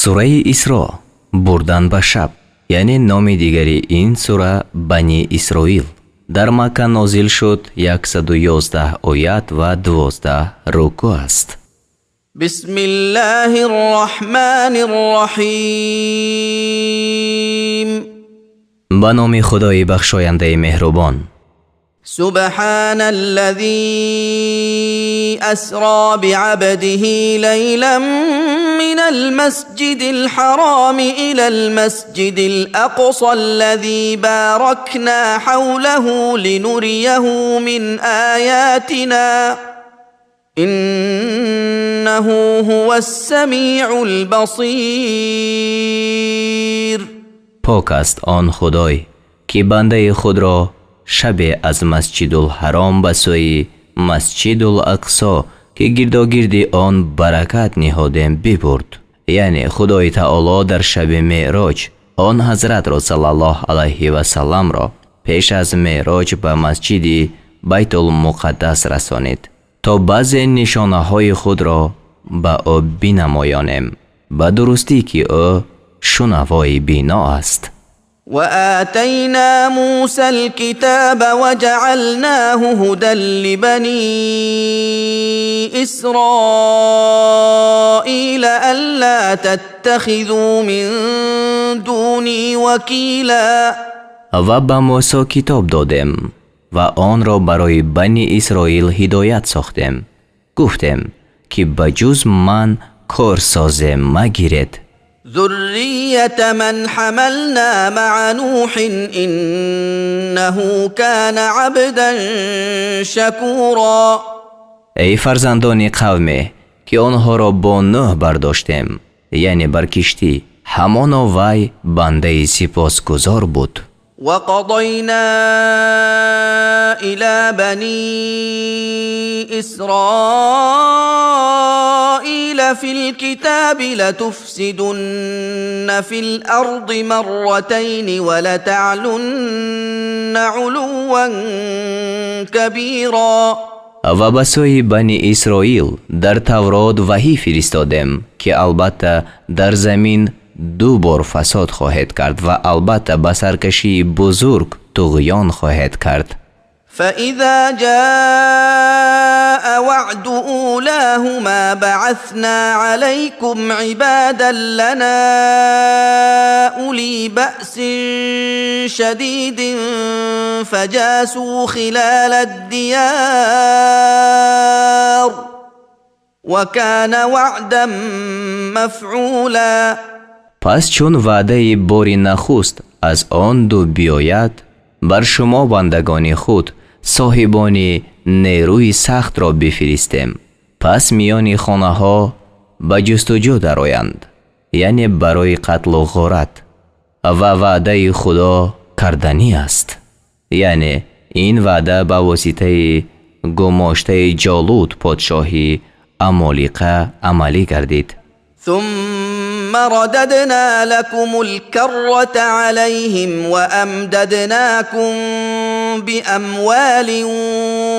Сураи Исро, бурдан ба шаб, яъне номи дигари ин сура Бани Исроил, дар Макка нозил шуд, 111 оят ва 12 рукӯъ аст. بسم الله الرحمن الرحيم. Ба номи Худои бахшояндаи меҳрубон. سبحان الذي أسرى بعبده ليلا من المسجد الحرام إلى المسجد الأقصى الذي باركنا حوله لنريه من آياتنا، إنه هو السميع البصير. Пок аст он Худой, ки бандаи худро шабе аз Масҷидулҳаром ба сӯи Масҷидул Ақсо, ки гирдогирди он баракат ниҳодем, бибурд, яъне Худои Таоло дар шаби Меъроҷ он ҳазратро, саллаллоҳ алайҳи васалламро, пеш аз Меъроҷ ба масҷиди Байтулмуқаддас расонид, то баъзе нишонаҳои худро ба ӯ бинамоёнем. Ба дурустӣ, ки ӯ шунавои бино аст. وآتينا موسى الكتاب وجعلناه هدى لبني إسرائيل ألا تتخذوا من دوني وكيلا. Ва ба Мусо китоб додем ва онро барои Бани Исроил ҳидоят сохтем. Гуфтем, ки ба ҷуз ман корсозе магиред. ذرية من حملنا مع نوح، إنه كان عبدا شكورا. Эй фарзандони қавме, ки онҳоро бо Нӯҳ бардоштем, яъне бар киштӣ, ҳамоно вай бандаи сипосгузор буд. وقضينا إلى بني إسرائيل في الكتاب لتفسدن في الأرض مرتين ولتعلن علوا كبيرا. Ва ба сӯи Бани Исроил дар Таврот ваҳӣ фиристодем, ки албатта дар замин ду бор фасод хоҳед кард ва албатта ба саркашии бузург туғён хоҳед кард. فإذا جاء وعد أولاهما بعثنا عليكم عبادا لنا أولي بأس شديد فجاسوا خلال الديار، وكان وعدا مفعولا. Пас чун ваъдаи бори нахуст аз он ду биёяд, бар шумо бандагони худ, соҳибони нерӯи сахтро бифиристем, пас миёни хонаҳо ба ҷустуҷӯ дароянд, яъне барои қатлу ғорат, ва ваъдаи Худо карданӣ аст. Яъне ин ваъда ба воситаи гумоштаи Ҷолут, подшоҳи Амолиқа, амалӣ гардид. ثم رددنا لكم الكرة عليهم وأمددناكم بأموال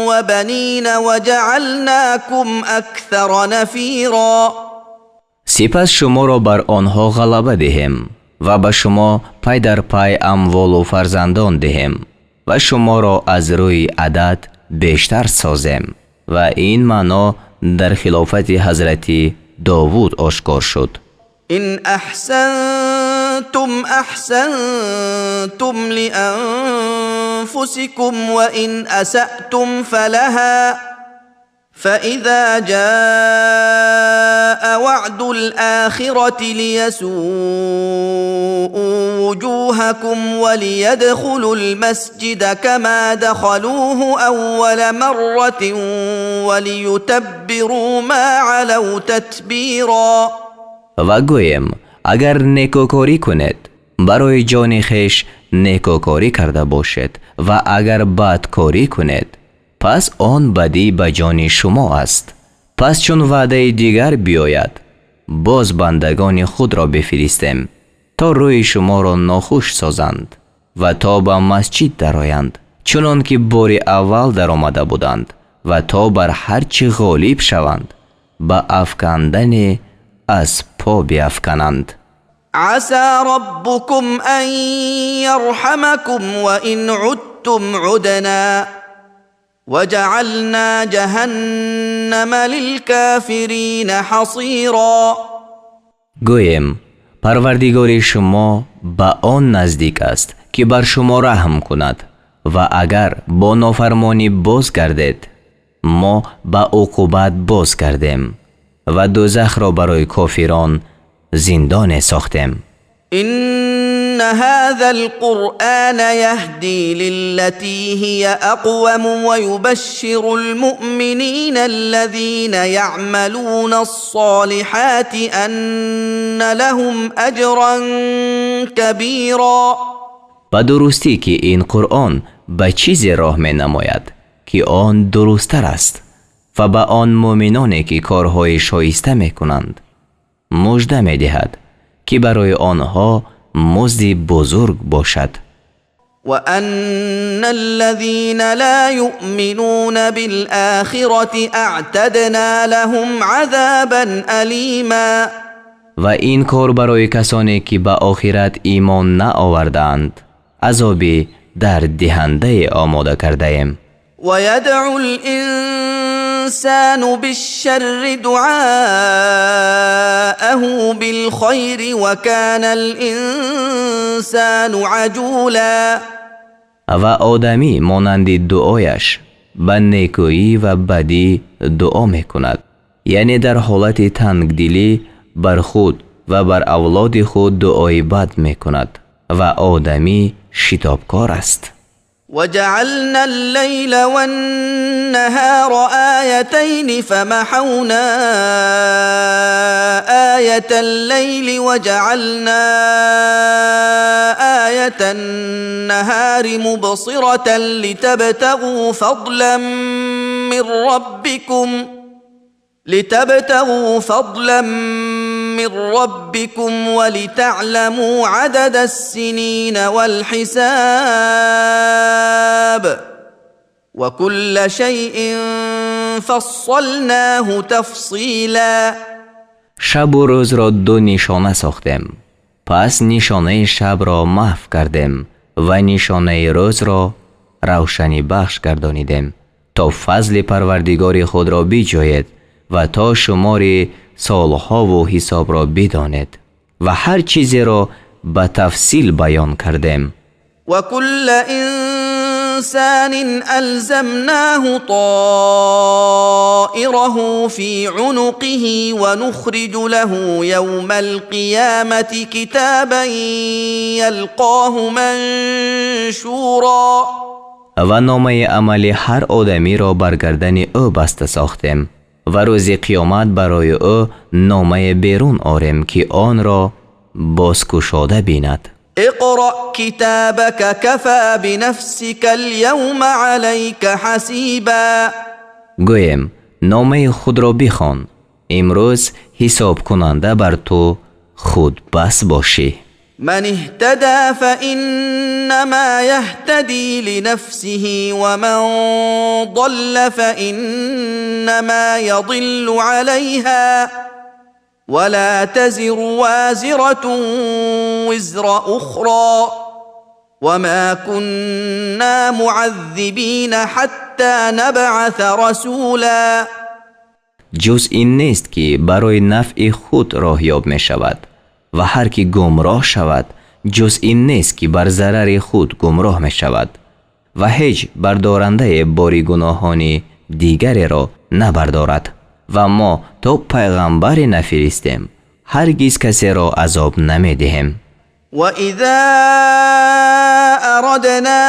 وبنين وجعلناكم أكثر نفيرا. Сипас шуморо бар онҳо ғалаба диҳем ва ба шумо пай дар пай амволу фарзандон диҳем ва шуморо аз рӯи адад бештар созем. Ва ин маъно дар хилофати ҳазрати Довуд ошкор шуд. إن أحسنتم أحسنتم لأنفسكم، وإن أسأتم فلها. فإذا جاء وعد الآخرة ليسوءوا وجوهكم وليدخلوا المسجد كما دخلوه أول مرة وليتبروا ما علوا تتبيرا. Ва гӯем, агар некӯкорӣ кунед, барои ҷони хеш некӯкорӣ карда бошед ва агар бадкорӣ кунед, пас он бадӣ ба ҷони шумо аст. Пас чун ваъдаи дигар биёяд, боз бандагони худро бифиристем, то рӯи шуморо нохуш созанд ва то ба масҷид дароянд, чунон ки бори аввал даромада буданд, ва то бар ҳар чӣ ғолиб шаванд ба афкандане аз қафо биафкананд. عسى ربكم أن يرحمكم وإن عدتم عدنا وجعلنا جهنم للكافرين حصيرا. Гӯем, Парвардигори шумо ба он наздик аст, ки бар шумо раҳм кунад, ва агар бо нофармонӣ боз гардед, мо ба уқубат боз гардем ва дӯзахро барои кофирон зиндоне сохтем. إن هذا القرآن يهدي للتي هي أقوم ويبشر المؤمنين الذين يعملون الصالحات أن لهم أجرا كبيرا. Ба дурустӣ, ки ин Қуръон ба чизе роҳ менамояд, ки он дурусттар аст, ва ба он муъминоне, ки корҳои шоиста мекунанд, мужда медиҳад, ки барои онҳо музди бузург бошад. وأن الذين لا يؤمنون بالآخرة أعتدنا لهم عذابا أليما. Ва ин кор барои касоне, ки ба охират имон наовардаанд, азоби дарддиҳандае омода кардаем. ويدعو الإنسان بالشر دعاءه بالخير وكان الإنسان عجولا. Ва одамӣ монанди дуояш ба некӯӣ ва бадӣ дуо мекунад, яъне дар ҳолати тангдилӣ бар худ ва бар авлоди худ дуои бад мекунад, ва одамӣ шитобкор аст. وجعلنا الليل والنهار آيتين فمحونا آية الليل وجعلنا آية النهار مبصرة لتبتغوا فضلا من ربكم ولتعلموا عدد السنين والحساب وكل شيء فصلناه تفصيلا. Шабу рӯзро ду нишона сохтем, пас нишонаи шабро маҳв кардем ва нишонаи рӯзро равшанибахш гардонидем, то фазли Парвардигори худро биҷӯед ва то шумори солҳову ҳисобро бидонед, ва ҳар чизеро ба тафсил баён кардем. وكل إنسان ألزمناه طائره في عنقه ونخرج له يوم القيامة كتابا يلقاه منشورا. Ва номаи амали ҳар одамиро бар гардани ӯ баста сохтем ва рӯзи қиёмат барои ӯ номае берун орем, ки онро бозкушода бинад. اقرأ كتابك كفى بنفسك اليوم عليك حسيبا. Гӯем: номаи худро бихон, имрӯз ҳисобкунанда бар ту худ бас бошӣ. من اهتدى فإنما يهتدي لنفسه ومن ضل فإنما يضل عليها ولا تزر وازرة وزر أخرى وما كنا معذبين حتى نبعث رسولا. Ҷуз ин нест, ки барои нафъи худ роҳёб мешавад, ва ҳар ки гумроҳ шавад, ҷуз ин нест, ки бар зарари худ гумроҳ мешавад, ва ҳеҷ бардорандае бори гуноҳони дигареро набардорад, ва мо то пайғамбаре нафиристем, ҳаргиз касеро азоб намедиҳем. وإذا أردنا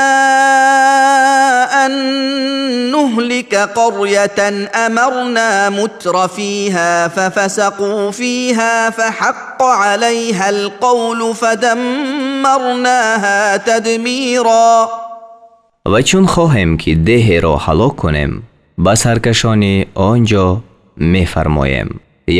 أن نهلك قرية أمرنا مترفيها ففسقوا فيها فحق عليها القول فدمرناها تدميرا. Ва чун хоҳем, ки деҳеро ҳалок кунем, ба саркашони он ҷо мефармоем,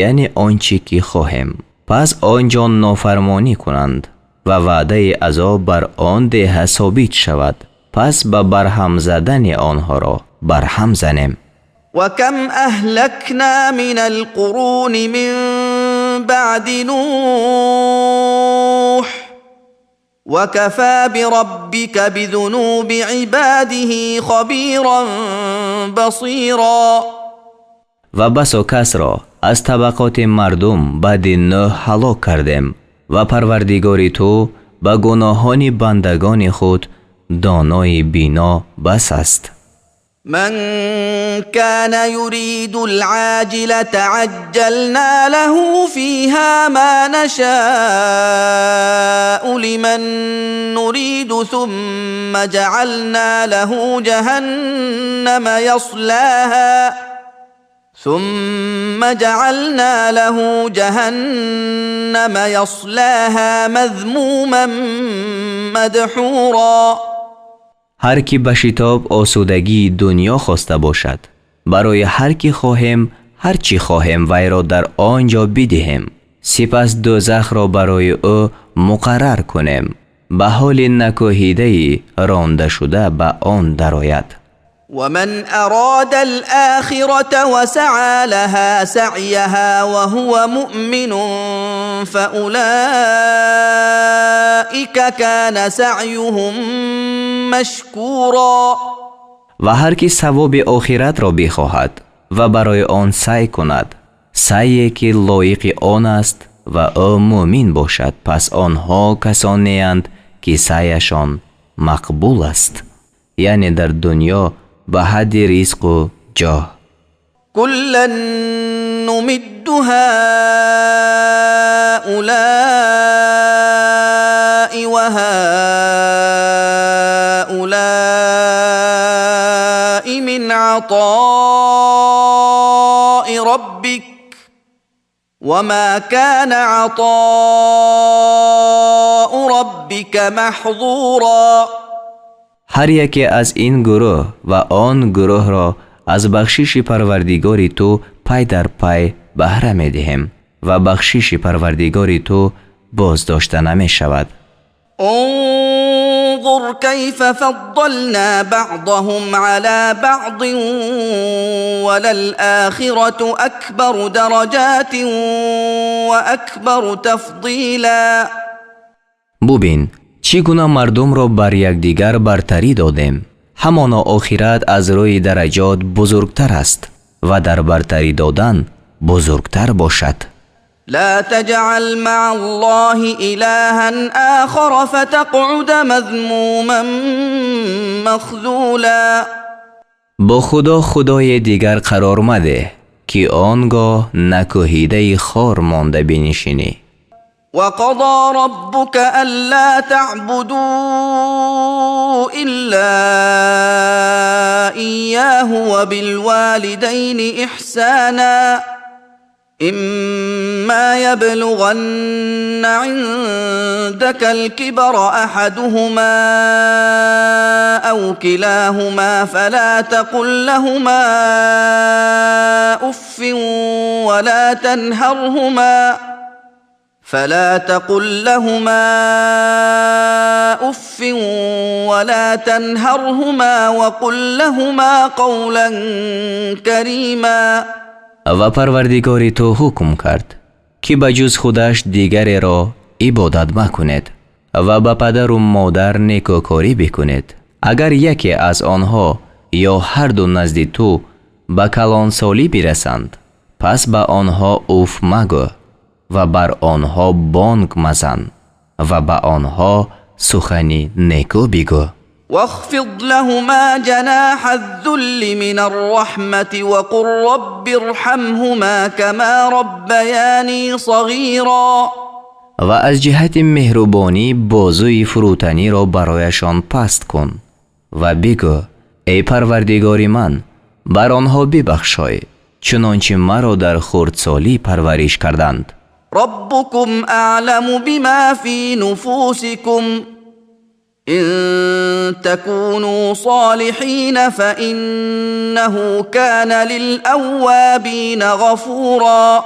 яъне он чӣ ки хоҳем, пас он ҷо нофармонӣ кунанд ва ваъдаи азоб бар он деҳа собит шавад, пас ба барҳам задани онҳоро барҳам занем. وكم أهلكنا من القرون من بعد نوح وكفى بربك بذنوب عباده خبيرا بصيرا. Ва басо касро аз табақоти мардум баъди Нӯҳ ҳалок кардем, ва Парвардигори ту ба гуноҳони бандагони худ донои бино бас аст. من كان يريد العاجلة عجلنا له فيها ما نشاء لمن نريد ثم جعلنا له جهنم يصلاها ثم جعلنا له جهنم يصلاها مذموما مدحورا. Ҳар кӣ ба шитоб осудагии дунё хоста бошад, барои ҳар кӣ хоҳем, ҳар чӣ хоҳем, вайро дар он ҷо бидиҳем, сипас дӯзахро барои ӯ муқаррар кунем, ба ҳоли накӯҳидаи рондашуда ба он дарояд. ومن أراد الآخرة وسعى لها سعيها وهو مؤمن فأولئك كان سعيهم مشكورا. Ва ҳар кӣ савоби охиратро бихоҳад ва барои он саъй кунад, саъйе ки лоиқи он аст, ва ӯ мӯмин бошад, пас онҳо касонеанд, ки саъяшон мақбул аст, яъне дар дунё ба ҳадди ризқу ҷоҳ. كلا نمد هؤلاء وهؤلاء من عطاء ربك وما كان عطاء ربك محظورا. Ҳар яке аз ин гурӯҳ ва он гурӯҳро аз бахшиши Парвардигори ту пай дар пай баҳра медиҳем, ва бахшиши Парвардигори ту боздошта намешавад. انظر كيف فضلنا بعضهم على بعض وللآخرة أكبر درجات وأكبر تفضيلا. Бубин, чӣ гуна мардумро бар якдигар бартарӣ додем. Ҳамоно охират аз рӯи дараҷот бузургтар аст ва дар бартарӣ додан бузургтар бошад. لا تجعل مع الله إلها آخر فتقعد مذموما مخذولا. Бо Худо худои дигар қарор мадеҳ, ки он гоҳ накӯҳидаи хор монда бинишинӣ. وقضى ربك ألا تعبدوا إلا إياه وبالوالدين إحسانا إما يبلغن عندك الكبر أحدهما أو كلاهما فلا تقل لهما أف ولا تنهرهما وقل لهما قولا كريما. Ва Парвардигори ту ҳукм кард, ки ба ҷуз худаш дигареро ибодат макунед ва ба падару модар некӯкорӣ бикунед. Агар яке аз онҳо ё ҳарду назди ту ба калонсолӣ бирасанд, пас ба онҳо уф магӯ ва бар онҳо бонг мазан ва ба онҳо сухани некӯ бигӯ. واخفض لهما جناح الذل من الرحمة وقل رب ارحمهما كما ربياني صغيرا. Ва аз ҷиҳати меҳрубонӣ бозуи фурӯтаниро барояшон паст кун ва бигӯ: эй Парвардигори ман, бар онҳо бибахшой, чунончи маро дар хурдсолӣ парвариш карданд. ربكم أعلم بما في نفوسكم إن تكونوا صالحين فإنه كان للأوابين غفورا.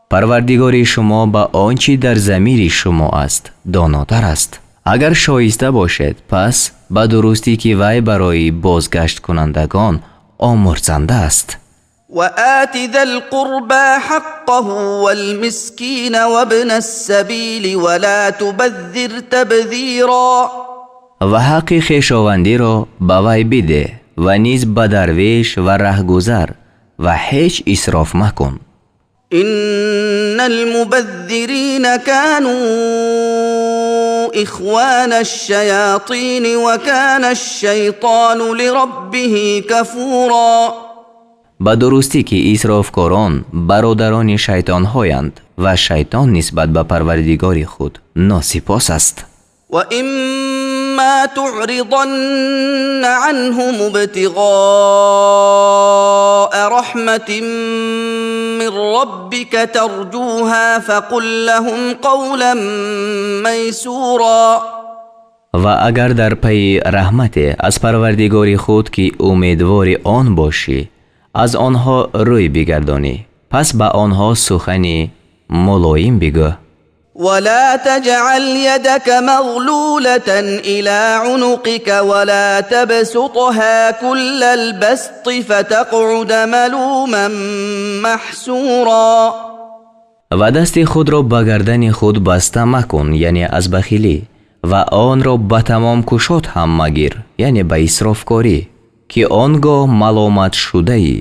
Парвардигори шумо ба он чӣ дар замири шумо аст донотар аст. Агар шоиста бошед, пас ба дурустӣ, ки вай барои бозгашткунандагон омурзанда аст. وآت ذا القربى حقه والمسكين وابن السبيل ولا تبذر تبذيرا. Ва ҳаққи хешовандиро ба вай бидеҳ ва низ ба дарвеш ва раҳгузар, ва ҳеҷ исроф макун. إن المبذرين كانوا إخوان الشياطين وكان الشيطان لربه كفورا. Ба дурустӣ, ки исрофкорон бародарони шайтонҳоянд ва шайтон нисбат ба парвардигори худ носипос аст. وإما تعرضن عنهم ابتغاء رحمة من ربك ترجوها فقل لهم قولا ميسورا. Ва агар дар пайи раҳмате аз парвардигори худ, ки умедвори он бошӣ, аз онҳо рӯй бигардонӣ, пас ба онҳо сухани мулоим бигӯ. ولا تجعل يدك مغلولة إلى عنقك ولا تبسطها كل البسط فتقعد ملوما محسورا. Ва дасти худро ба гардани худ баста макун, яъне аз бахилӣ, ва онро ба тамом кушод ҳам магир, яъне ба исрофкорӣ, ки он гоҳ маломатшудаӣ,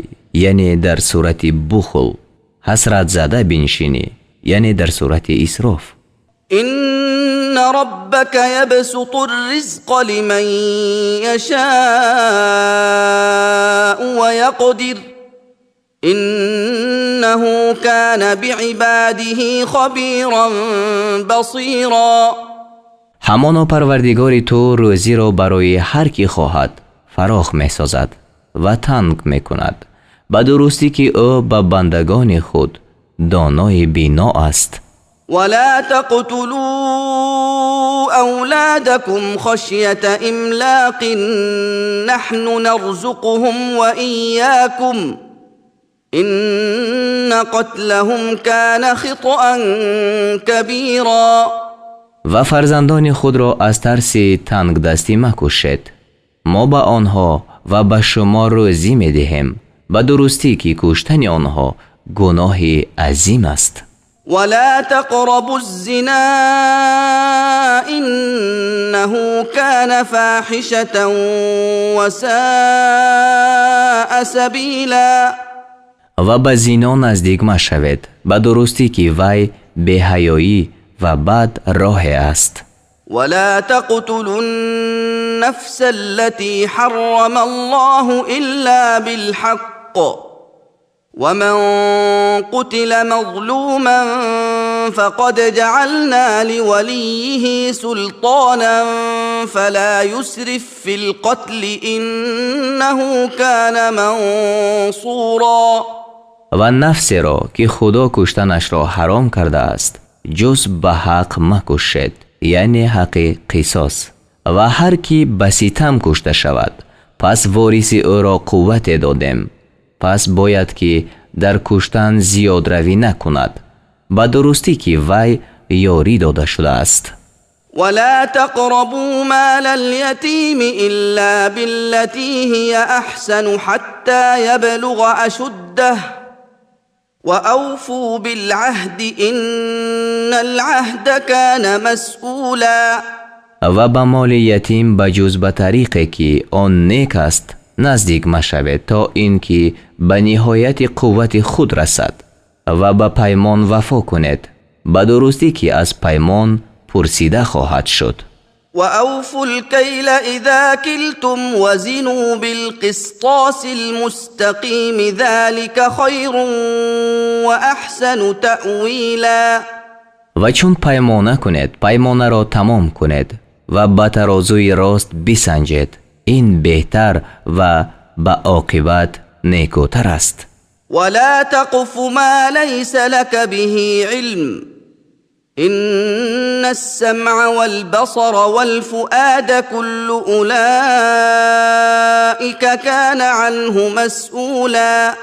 яъне дар сурати бухл, ҳасратзада биншинӣ, яъне дар сурати исроф. إن ربك يبسط الرزق لمن يشاء ويقدر إنه كان بعباده خبيرا بصيرا. Ҳамоно парвардигори ту рӯзиро барои ҳар кӣ хоҳад фарох месозад ва танг мекунад. Ба дурустӣ, ки ӯ ба бандагони худ донои бино аст. ولا تقتلوا أولادكم خشية إملاق نحن نرزقهم وإياكم إن قتلهم كان خطأ كبيرا. Ва фарзандони худро аз тарси тангдастӣ макушед. Мо ба онҳо ва ба шумо рӯзӣ медиҳем. Ба дурустӣ, ки куштани онҳо гуноҳи азим аст. ولا تقربوا الزنا إنه كان فاحشة وساء سبيلا. Ва ба зино наздик машавед. Ба дурустӣ, ки вай беҳаёӣ ва бад роҳе аст. ولا تقتلوا النفس التي حرم الله إلا بالحق ومن قتل مظلوما فقد جعلنا لوليه سلطانا فلا يسرف في القتل إنه كان منصورا. Ва нафсеро, ки худо куштанашро ҳаром кардааст, ҷуз ба ҳақ макушед, яъне ҳаққи қисос. Ва ҳар кӣ ба ситам кушта шавад, пас вориси ӯро қуввате додем, пас бояд ки дар куштан зиёдравӣ накунад. Ба дурустӣ, ки вай ёрӣ дода шудааст. ولا تقربوا مال اليتيم إلا بالتي هي أحسن حتى يبلغ أشده وأوفوا بالعهد إن العهد كان مسؤولا. Ва ба моли ятим ба ҷуз ба тариқе, ки он нек аст, наздик машавед, то ин ки ба ниҳояти қуввати худ расад. Ва ба паймон вафо кунед. Ба дурустӣ, ки аз паймон пурсида хоҳад шуд. وأوفوا الكيل إذا كلتم وزنوا بالقسطاس المستقيم ذلك خير وأحسن تأويلا. Ва чун паймона кунед, паймонаро тамом кунед ва ба тарозуи рост бисанҷед. Ин беҳтар ва ба оқибат некӯтар аст. ولا تقف ما ليس لك به علم إن السمع والبصر والفؤاد كل أولئك كان عنه مسؤولا.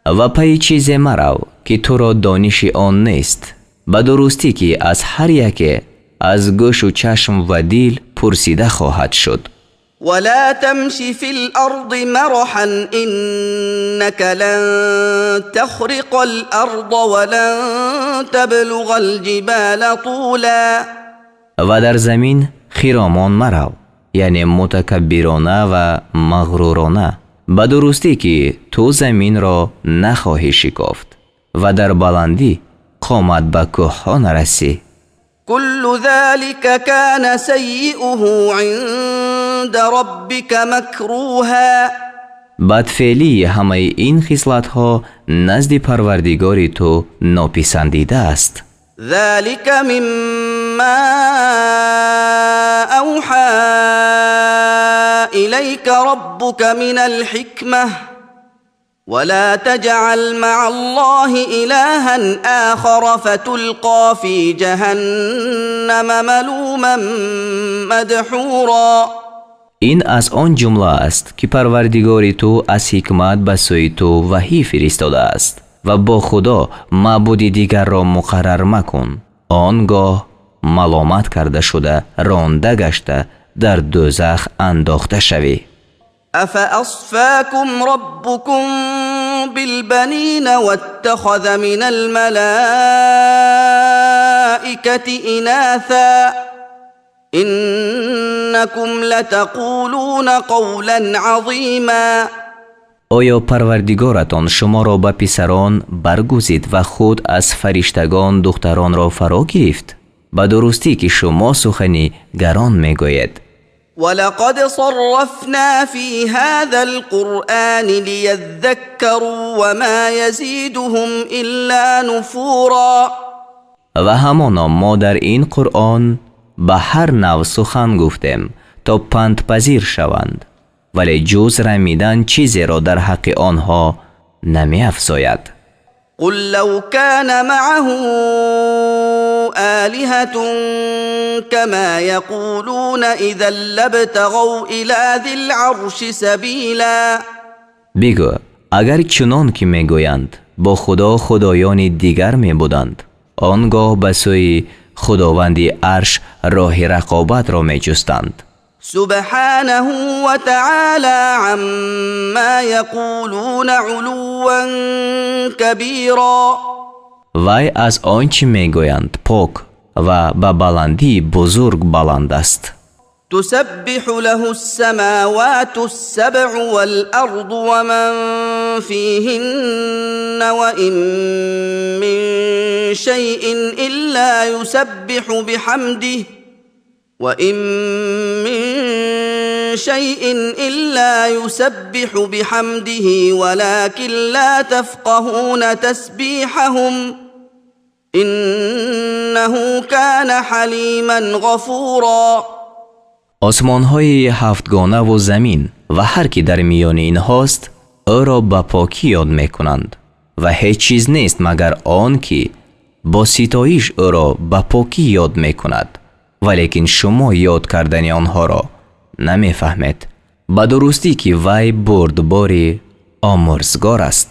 Ва пайи чизе марав, ки туро дониши он нест. Ба дурустӣ, ки аз ҳар яке аз гӯшу чашм ва дил пурсида хоҳад шуд. ولا تمش في الأرض مرحا إنك لن تخرق الأرض ولن تبلغ الجبال طولا. Ва дар замин хиромон марав, яъне мутакаббирона ва мағрурона. Ба дурустӣ, ки ту заминро нахоҳӣ шикофт ва дар баландӣ қомат ба кӯҳҳо нарасӣ. كل ذلك كان سيئه عند ربك مكروها. Бадфеълии ҳамаи ин хислатҳо назди Парвардигори ту нописандида аст. ذلك مما أوحى إليك ربك من الحكمة، ولا تجعل مع الله إلها آخر فتلقى في جهنم ملوما مدحورا. Ин аз он ҷумла аст, ки Парвардигори ту аз ҳикмат ба сӯи ту ваҳӣ фиристодааст, ва бо Худо маъбуди дигарро муқаррар макун, он гоҳ маломат карда шуда, ронда гашта, дар дӯзах андохта шавӣ. أفأصفاكم ربكم بالبنين واتخذ من الملائكة إناثا إنكم لتقولون قولا عظيما. Оё Парвардигоратон шуморо ба писарон баргузид ва худ аз фариштагон духтаронро фаро гирифт? Ба дурустӣ, ки шумо сухани гарон мегӯед. ولقد صرفنا في هذا القرآن ليذكروا وما يزيدهم إلا نفورا. Ва ҳамоно мо дар ин Қуръон ба ҳар нав сухан гуфтем, то пандпазир шаванд, вале ҷуз рамидан чизеро дар ҳаққи онҳо намеафзояд. قل لو كان معه آلهة كما يقولون إذا لابتغوا إلى ذي العرش سبيلا. Бигӯ: агар чунон ки мегӯянд, бо Худо худоёни дигар мебуданд, он гоҳ ба сӯи Худованди Арш роҳи рақобатро меҷустанд. سبحانه وتعالى عما يقولون علوا كبيرا. Вай аз он чӣ мегӯянд пок ва ба баландии бузург баланд аст. تسبح له السماوات السبع والأرض ومن فيهن، وإن من شيء إلا يسبح بحمده، وإن من شيء إلا يسبح بحمده ولكن لا تفقهون تسبيحهم، إنه كان حليما غفورا. Осмонҳои ҳафтгонаву замин ва ҳар ки дар миёни инҳост, ӯро ба покӣ ёд мекунанд, ва ҳеҷ чиз нест, магар он ки бо ситоиш ӯро ба покӣ ёд мекунад, валекин шумо ёд кардани онҳоро намефаҳмед. Ба дурустӣ, ки вай бурдбори омӯрзгор аст.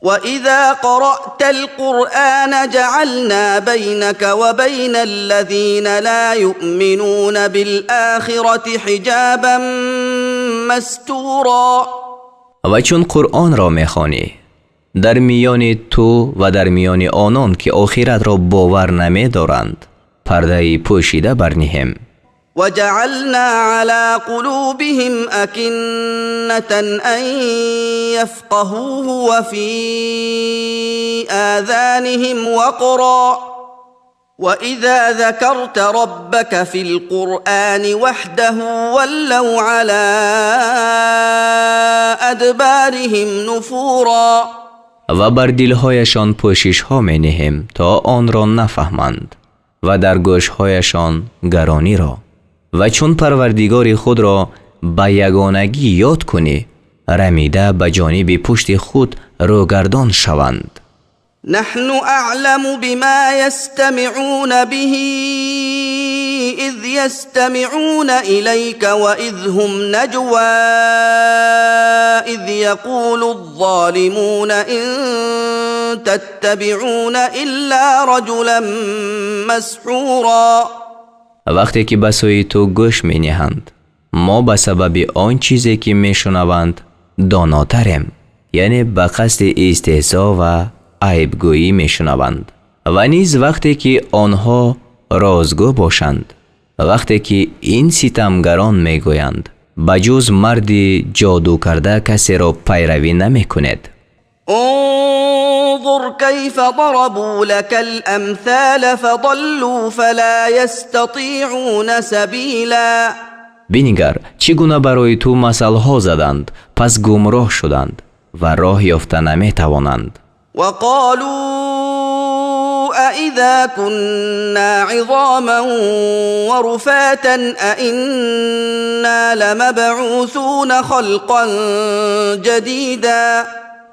وإذا قرأت القرآن جعلنا بينك وبين الذين لا يؤمنون بالآخرة حجابا مستورا. Ва чун Қуръонро мехонӣ, дар миёни ту ва дар миёни онон, ки охиратро бовар намедоранд, пардаи пӯшида барниҳем. وجعلنا على قلوبهم أكنة أن يفقهوه وفي آذانهم وقرا، وإذا ذكرت ربك في القرآن وحده ولوا على أدبارهم نفورا. Ва бар дилҳояшон пӯшишҳо мениҳем, то онро нафаҳманд, ва дар гӯшҳояшон гарониро. Ва чун Парвардигори худро ба ягонагӣ ёд кунӣ, рамида ба ҷониби пушти худ рӯгардон шаванд. نحن أعلم بما يستمعون به إذ يستمعون إليك وإذ هم نجوى إذ يقول الظالمون إن تتبعون إلا رجلا مسحورا. Вақте ки ба сӯи ту гӯш мениҳанд. Мо ба сабаби он чизе ки мешунаванд донотарем, яъне ба қасди истеҳзо ва айбгӯӣ мешунаванд. Ва низ вақте ки онҳо розгӯ бошанд, вақте ки ин ситамгарон мегӯянд: ба ҷуз марди ҷодукарда касеро пайравӣ намекунед. انظر كيف ضربوا لك الأمثال فضلوا فلا يستطيعون سبيلا. Бинигар, чӣ гуна барои ту масалҳо заданд, пас гумроҳ шуданд ва роҳ ёфта наметавонанд. وقالوا أإذا كنا عظاما ورفاتا أإنا لمبعوثون خلقا جديدا.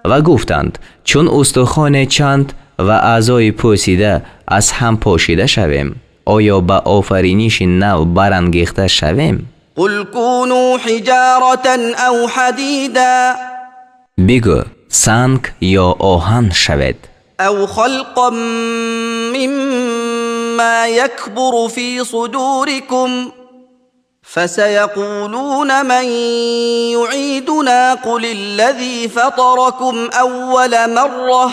Ва гуфтанд: чун устухоне чанд ва аъзои пӯсида аз ҳам пошида шавем, оё ба офариниши нав барангехта шавем? قل كونوا حجارة أو حديدا. Бигӯ: санг ё оҳан шавед. أو خلقا مما يكبر في صدوركم فسيقولون من يعيدنا قل الذي فطركم أول مرة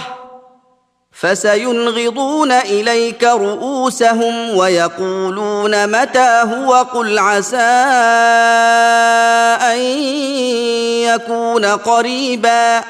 فسينغضون إليك رؤوسهم ويقولون متى هو قل عسى أن يكون قريبا.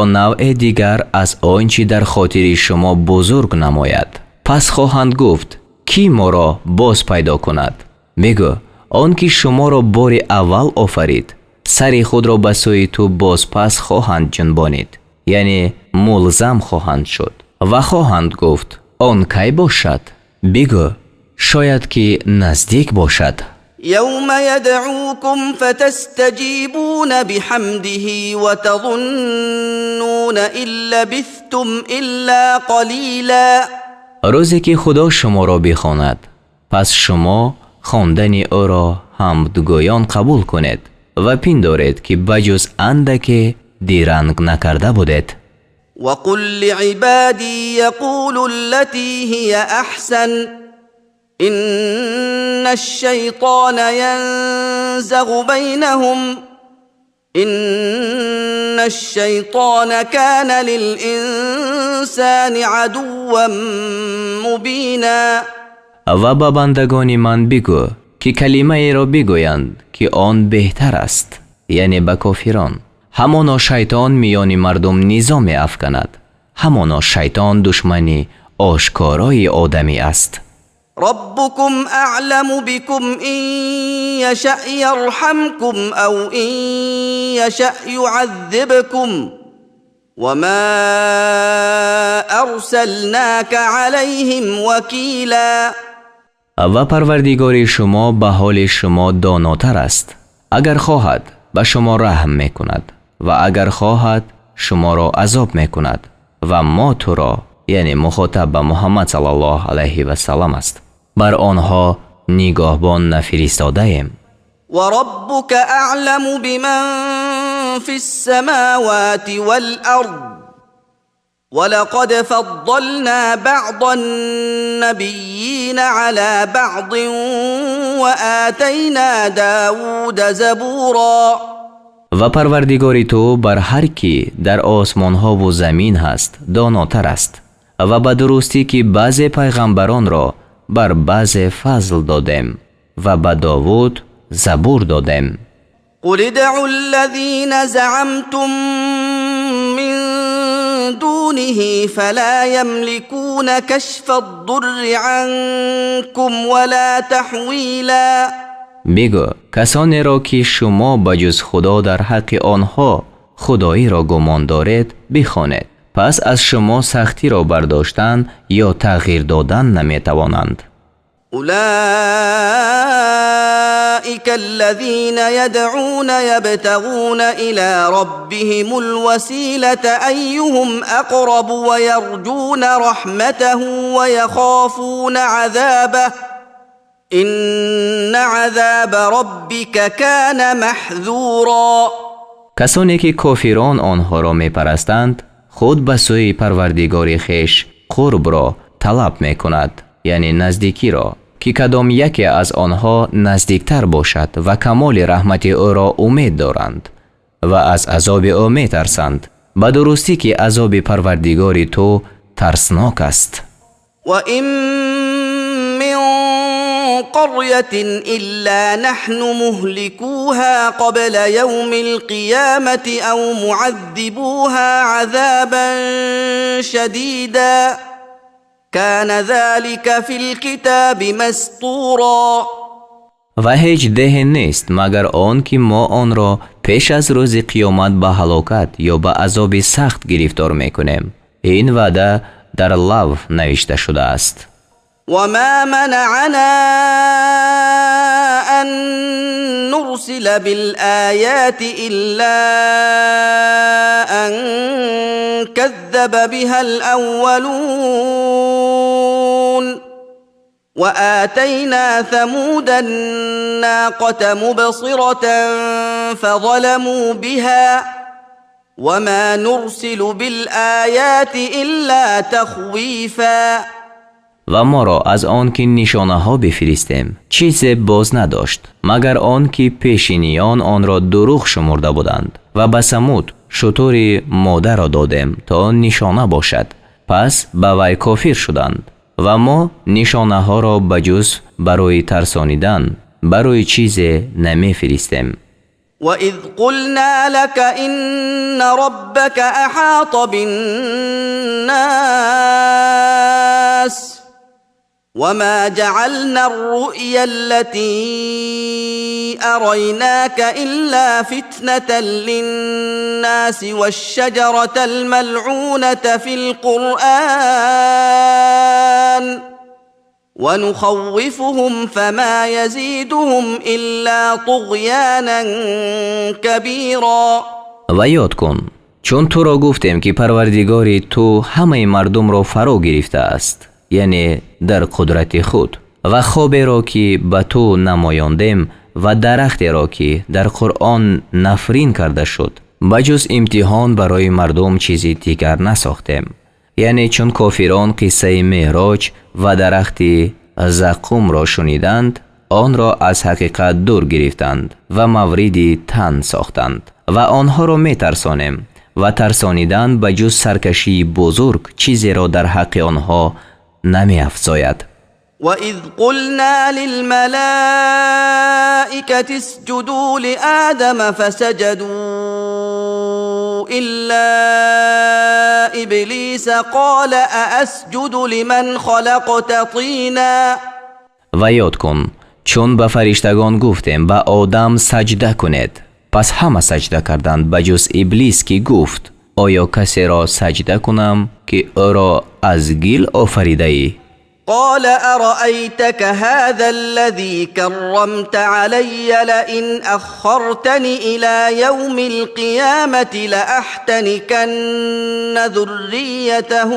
Ё навъе дигар аз он чӣ дар хотири шумо бузург намояд. Пас хоҳанд гуфт: кӣ моро боз пайдо кунад? Бигӯ: он ки шуморо бори аввал офарид. Сари худро ба сӯи ту бозпас хоҳанд ҷунбонид, яъне мулзам хоҳанд шуд, ва хоҳанд гуфт: он кай бошад? Бигӯ: шояд ки наздик бошад. يوم يدعوكم فتستجيبون بحمده وتظنون إن لبثتم إلا قليلا. Рӯзе ки Худо шуморо бихонад, пас шумо хондани ӯро ҳамдгӯён қабул кунед ва пиндоред, ки ба ҷуз андаке диранг накарда будед. وقل لعبادي يقولوا التي هي أحسن إن الشيطان ينزغ بينهم إن الشيطان كان للإنسان عدوا مبينا. Ва ба бандагони ман бигӯ, ки калимаеро бигӯянд, ки он беҳтар аст, яъне ба кофирон. Ҳамоно шайтон миёни мардум низо меафканад. Ҳамоно шайтон душмани ошкорои одамӣ аст. ربكم أعلم بكم إن يشأ يرحمكم أو إن يشأ يعذبكم وما أرسلناك عليهم وكيلا. Ва Парвардигори шумо ба ҳоли шумо донотар аст. Агар хоҳад, ба шумо раҳм мекунад ва агар хоҳад, шуморо азоб мекунад. Ва мо туро, яъне мухотаб ба Муҳаммад саллаллоҳу алайҳи васаллам аст, бар онҳо нигоҳбон нафиристодаем. وربك أعلم بمن في السماوات والأرض ولقد فضلنا بعض النبيين على بعض وآتينا داود زبورا. Ва Парвардигори ту бар ҳар кӣ дар осмонҳову замин ҳаст донотар аст. Ва ба дурустӣ, ки баъзе пайғамбаронро бар баъзе фазл додем ва ба Довуд Забур додем. قل ادعوا الذين زعمتم من دونه فلا يملكون كشف الضر عنكم ولا تحويلا. Бигӯ: касонеро ки шумо ба ҷуз Худо дар ҳаққи онҳо худоиро гумон доред, бихонед, пас аз шумо сахтиро бардоштан ё тағйир додан наметавонанд. أولئك الذين يدعون يبتغون إلى ربهم الوسيلة أيهم أقرب ويرجون رحمته ويخافون عذابه إن عذاب ربك كان محذورا. Касоне ки кофирон онҳоро мепарастанд, худ ба сӯи Парвардигори хеш қурбро талаб мекунад, яъне наздикиро. ки кадом яке аз онҳо наздиктар бошад ва камоли раҳмати ӯро умед доранд ва аз азоби ӯ метарсанд. Ба дурустӣ ки азоби Парвардигори ту тарснок аст. وإن من قرية إلا نحن مهلكوها قبل يوم القيامة أو معذبوها عذابا شديدا كان ذلك في الكتاب مسطورا. Ва ҳеҷ деҳе нест, магар он ки мо онро пеш аз рӯзи қиёмат ба ҳалокат ё ба азоби сахт гирифтор мекунем. Ин ваъда дар лавҳ навишта шудааст. وما منعنا أن نرسل بالآيات إلا أن كذب بها الأولون وآتينا ثمود الناقة مبصرة فظلموا بها وما نرسل بالآيات إلا تخويفا. Ва моро аз он ки нишонаҳо бифиристем, чизе боз надошт, магар он ки пешиниён онро дурӯғ шумурда буданд. Ва ба Самуд шутури модаро додем, то нишона бошад, пас ба вай кофир шуданд. Ва мо нишонаҳоро ба ҷуз барои тарсонидан барои чизе намефиристем. وإذ قلنا لك إن ربك أحاط بالناس وما جعلنا الرؤيا التي أريناك إلا فتنة للناس والشجرة الملعونة في القرآن ونخوفهم فما يزيدهم إلا طغيانا كبيرا. Ва ёд кун, чун туро гуфтем, ки Парвардигори ту ҳамаи мардумро фаро гирифтааст, яъне дар қудрати худ, ва хоберо ки ба ту намоёндем ва дарахтеро ки дар Қуръон нафрин карда шуд, ба ҷуз имтиҳон барои мардум чизи дигар насохтем. Яъне чун кофирон қиссаи меъроҷ ва дарахти заққумро шуниданд, онро аз ҳақиқат дур гирифтанд ва мавриди тан сохтанд. Ва онҳоро метарсонем, ва тарсонидан ба ҷуз саркашии бузург чизеро дар ҳаққи онҳо намеафзояд. وإذ قلنا للملائكة اسجدوا لآدم فسجدوا إلا إبليس قال أأسجد لمن خلقت طينا. Ва ёд кун, чун ба фариштагон гуфтем: ба Одам саҷда кунед. Пас ҳама саҷда карданд, ба ҷуз Иблис, ки гуфт: оё касеро саҷда кунам, ки ӯро аз гил офаридаӣ? قال أرأيتك هذا الذي كرمت علي لئن أخرتني إلى يوم القيامة لأحتنكن ذريته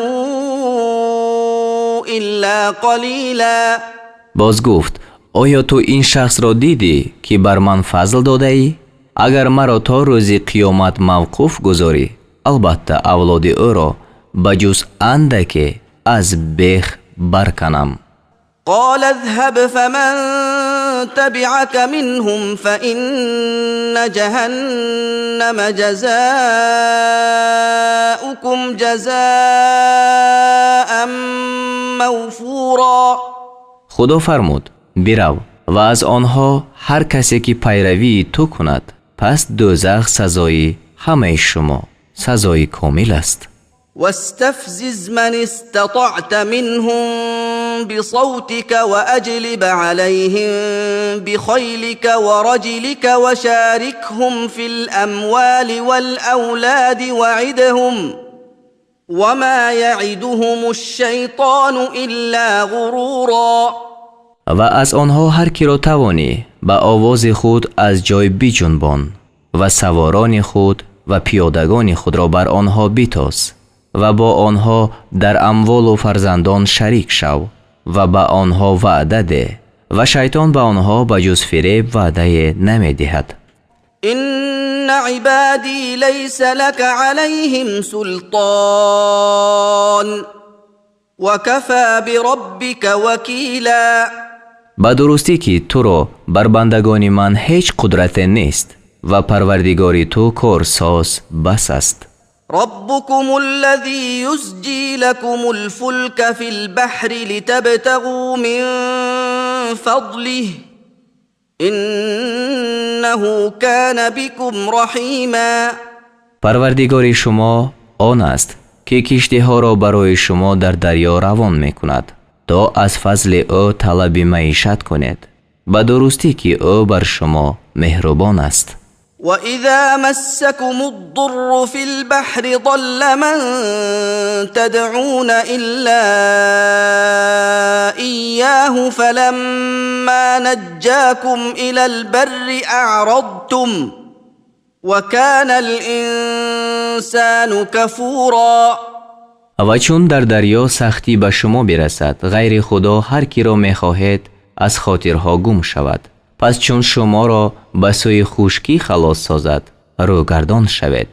إلا قليلا. Боз гуфт: оё ту ин шахсро дидӣ, ки бар ман фазл додаӣ? Агар маро то рӯзи қиёмат мавқуф гузорӣ, албатта авлоди ӯро ба ҷуз андаке аз бех барканам. قال اذهب فمن تبعك منهم فإن جهنم جزاؤكم جزاء موفورا. Худо фармуд: бирав ва аз онҳо ҳар касе ки пайравии ту кунад, пас дӯзах сазои ҳамаи шумо сазои комил аст. واستفزز من استطعت منهم بصوتك وأجلب عليهم بخيلك ورجلك وشاركهم في الأموال والأولاد وعدهم وما يعدهم الشيطان إلا غرورا. Ва аз онҳо ҳар киро тавонӣ, ба овози худ аз ҷой биҷунбон ва саворони худ ва пиёдагони худро бар онҳо битоз ва бо онҳо дар амволу фарзандон шарик шав ва ба онҳо ваъда деҳ, ва шайтон ба онҳо ба ҷуз фиреб ваъдае намедиҳад. إن عبادي ليس لك عليهم سلطان وكفى بربك وكيلا. Ба дурустӣ ки туро бар бандагони ман ҳеҷ қудрате нест ва Парвардигори ту корсоз бас аст. ربكم الذي يزجي لكم الفلك في البحر لتبتغوا من فضله إنه كان بكم رحيما. Парвардигори шумо он аст, ки киштиҳоро барои шумо дар дарё равон мекунад, то аз фазли ӯ талаби маишат кунед. Ба дурустӣ ки ӯ бар шумо меҳрубон аст. وإذا مسكم الضر في البحر ضل من تدعون إلا إياه فلما نجاكم إلى البر أعرضتم وكان الإنسان كفورا. Ва чун дар дарё сахтӣ ба шумо бирасад, ғайри Худо ҳар киро мехоҳед аз хотирҳо гум шавад. Пас чун шуморо ба сӯи хушкӣ халос созад, рӯгардон шавед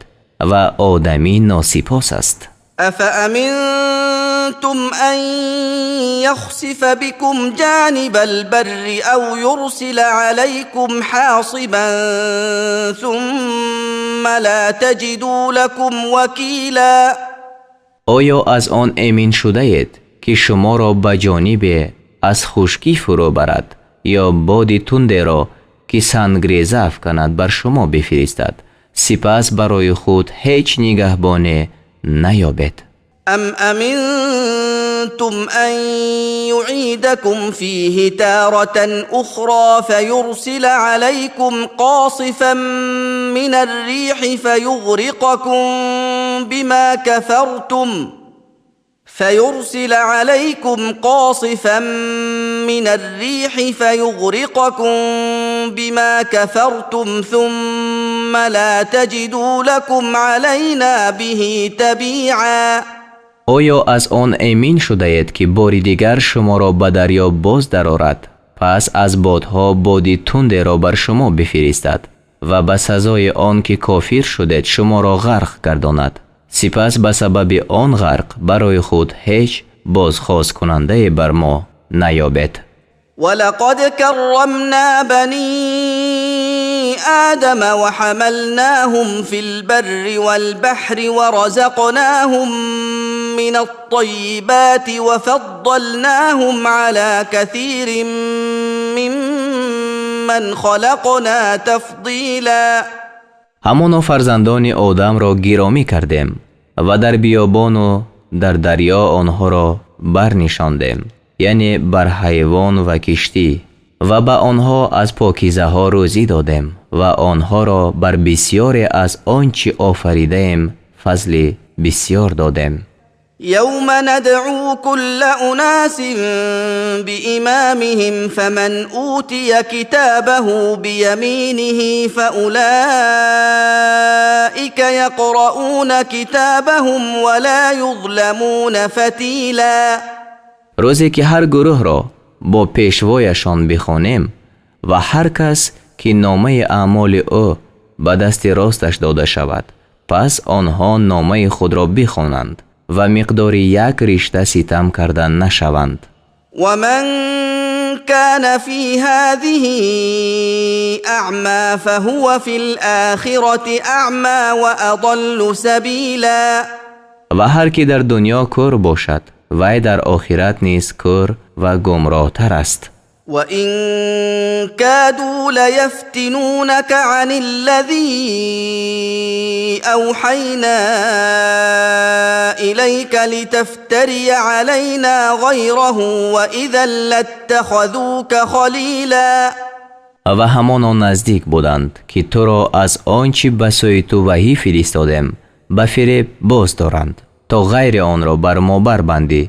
ва одамӣ носипос аст. أفأمنتم أن يخسف بكم جانب البر أو يرسل عليكم حاصبا ثم لا تجدوا لكم وكيلا. Оё аз он эмин шудаед, ки шуморо ба ҷонибе аз хушкӣ фурӯ барад ё боди тундеро, ки сангреза афканад, бар шумо бифиристад, сипас барои худ ҳеҷ нигаҳбоне наёбед? أم أمنتم أن يعيدكم فيه تارة أخرى فيرسل عليكم قاصفا من الريح فيرسل عليكم قاصفا من الريح فيغرقكم بما كفرتم ثم لا تجدوا لكم علينا به تبيعا. Оё аз он эмин шудаед, ки бори дигар шуморо ба дарё боз дарорад, пас аз бодҳо боди тундеро бар шумо бифиристад ва ба сазои он ки кофир шудед шуморо ғарқ гардонад, сипас ба сабаби он ғарқ барои худ ҳеҷ бозхосткунандае бар мо наёбед? ولقد كرمنا بني آدم وحملناهم في البر والبحر ورزقناهم من الطيبات وفضلناهم على كثير ممن خلقنا تفضيلا. Ҳамоно фарзандони одамро гиромӣ кардем ва дар биёбону дар дарё онҳоро барнишондем, яъне бар ҳайвон ва киштӣ, ва ба онҳо аз покизаҳо рӯзӣ додем ва онҳоро бар бисьёре аз он чӣ офаридаем фазли бисьёр додем. يوم ندعو كل أناس بإمامهم فمن أوتي كتابه بيمينه فأولئك يقرؤون كتابهم ولا يظلمون فتيلا. Рӯзе ки ҳар гурӯҳро бо пешвояшон бихонем ва ҳар кас ки номаи аъмоли ӯ ба дасти росташ дода шавад, пас онҳо номаи худро бихонанд ва миқдори як ришта ситам карда нашаванд. ومن كان في هذه أعمى فهو في الآخرة أعمى وأضل سبيلا. Ва ҳар ки дар дунё кӯр бошад, вай дар охират низ кӯр ва гумроҳтар аст. وإن كادوا ليفتنونك عن الذي أوحينا إليك لتفتري علينا غيره وإذا لاتخذوك خليلا. Ва ҳамоно наздик буданд, ки туро аз он чӣ ба сӯи ту ваҳӣ фиристодем, ба фиреб боз доранд, то ғайри онро бар мо барбандӣ,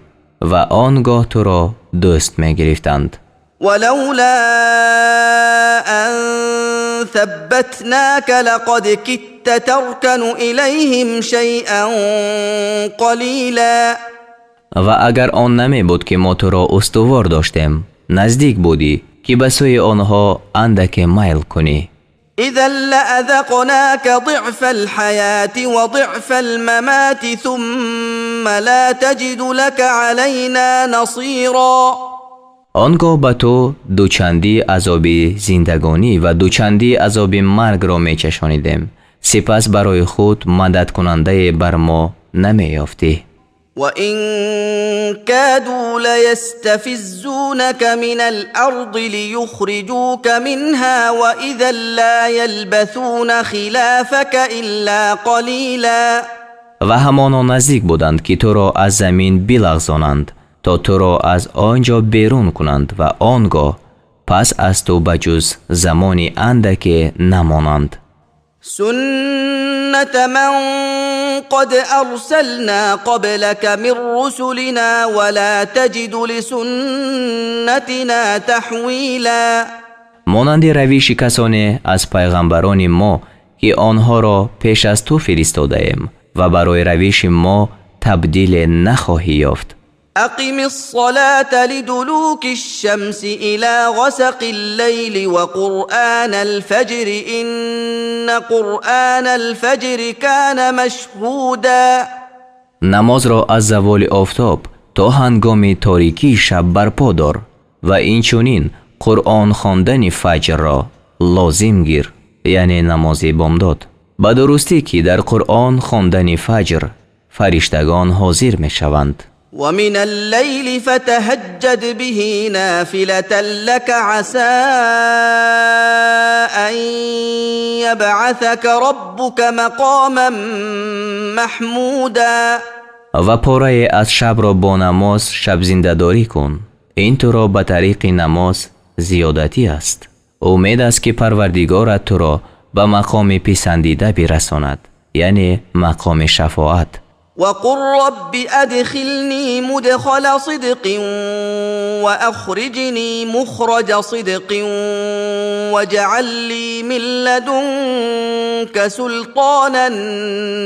ва он гоҳ туро дӯст мегирифтанд. ولولا أن ثبتناك لقد كدت تركن إليهم شيئا قليلا. Ва агар он намебуд, ки мо туро устувор доштем, наздик будӣ, ки ба сӯи онҳо андаке майл кунӣ. إذا لأذقناك ضعف الحياة وضعف الممات ثم لا تجد لك علينا نصيرا. Он гоҳ ба ту дучандӣ азоби зиндагонӣ ва дучандӣ азоби маргро мечашонидем. Сипас барои худ мададкунандае бар мо намеёфтӣ. وإن كادوا ليستفزونك من الأرض ليخرجوك منها وإذا لا يلبثون خلافك إلا قليلا. Ва ҳамоно наздик буданд, ки туро аз замин билағзонанд, то туро аз он ҷо берун кунанд ва он гоҳ пас аз ту ба ҷуз замони андаке намонанд. سنة من قد أرسلنا قبلك من رسلنا ولا تجد لسنتنا تحويلا. Монанди равиши касоне аз пайғамбарони мо, ки онҳоро пеш аз ту фиристодаем, ва барои равиши мо табдиле нахоҳӣ ёфт. أقم الصلاة لدلوك الشمس إلى غسق الليل وقرآن الفجر إن قرآن الفجر كان مشهودا. Намозро аз заволи офтоб то ҳангоми торикии шаб барпо дор ва инчунин Қуръон хондани фаҷрро лозим гир, яъне намози бомдод. Ба дурустӣ, ки дар Қуръон хондани фаҷр фариштагон ҳозир мешаванд. ومن الليل فتهجد به نافلة لك عسى أن يبعثك ربك مقاما محمودا. Ва порае аз шабро бо намоз шабзиндадорӣ кун. Ин туро ба тариқи намоз зиёдатӣ аст. Умед аст, ки Парвардигорат туро ба мақоми писандида бирасонад, яъне мақоми шафоат. وقل رب أدخلني مدخل صدق وأخرجني مخرج صدق واجعل لي من لدنك سلطانا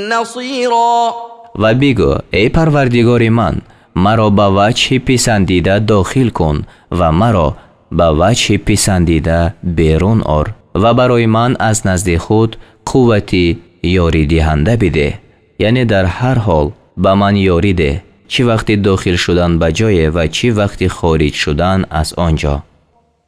نصيرا. Ва бигӯ: «Эй Парвардигори ман, маро ба ваҷҳи писандида дохил кун ва маро ба ваҷҳи писандида берун ор ва барои ман аз назди худ қуввати ёридиҳанда бидеҳ», яъне дар ҳар ҳол ба ман ёрӣ деҳ, чӣ вақти дохил шудан ба ҷое ва чӣ вақти хориҷ шудан аз он ҷо.